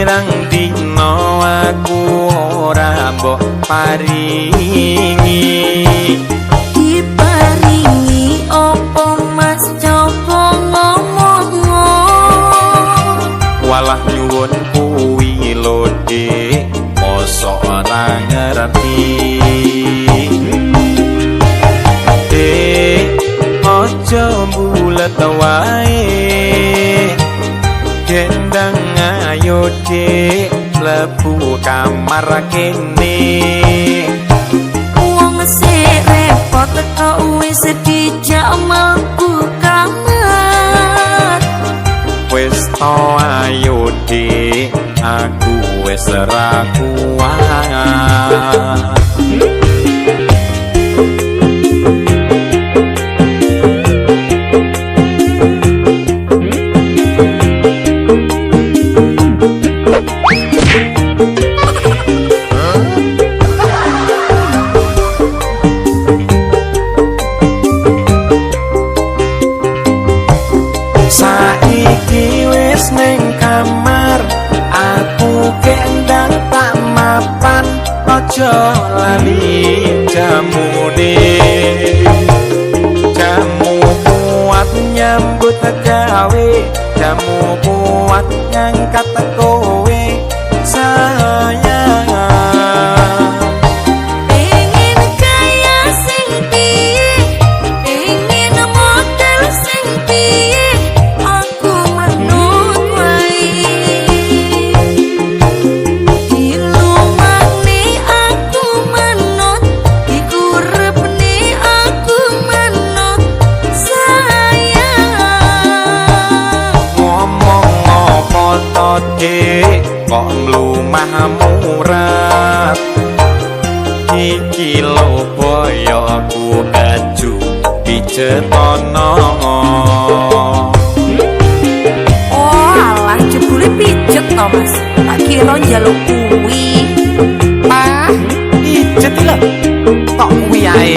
Pirang dina aku ora mbok paringi. Diparingi opo Mas, coba ngomong. Walah nyuwun kuwi lho Dik, mosok ora ngerti. Dik, aja mbulet wae. Gendang ayo Dik, mlebu kamar kene. Wong sik repot kok wis dijak mlebu kamar. Wis to ayo Dik, aku wis ora kuat. Saiki wis ning kamar, aku kendang tak mapan, aja lali jamune. Jamu kuat nyambut gawe, jamu kuat ngangkat kowe sayang. Pengen kaya sing piye, pengen model sing piye, aku manut wae. Dilumane aku manut, dikurepne aku manut sayang. Ngomong apa to Dik, kok mlumah murat. Iki lho boyokku keju pijetono. Oh alah, jebule pijet to Mas. Tak kira njaluk kuwi. Ah, pijet lho. Kok kuwi ae.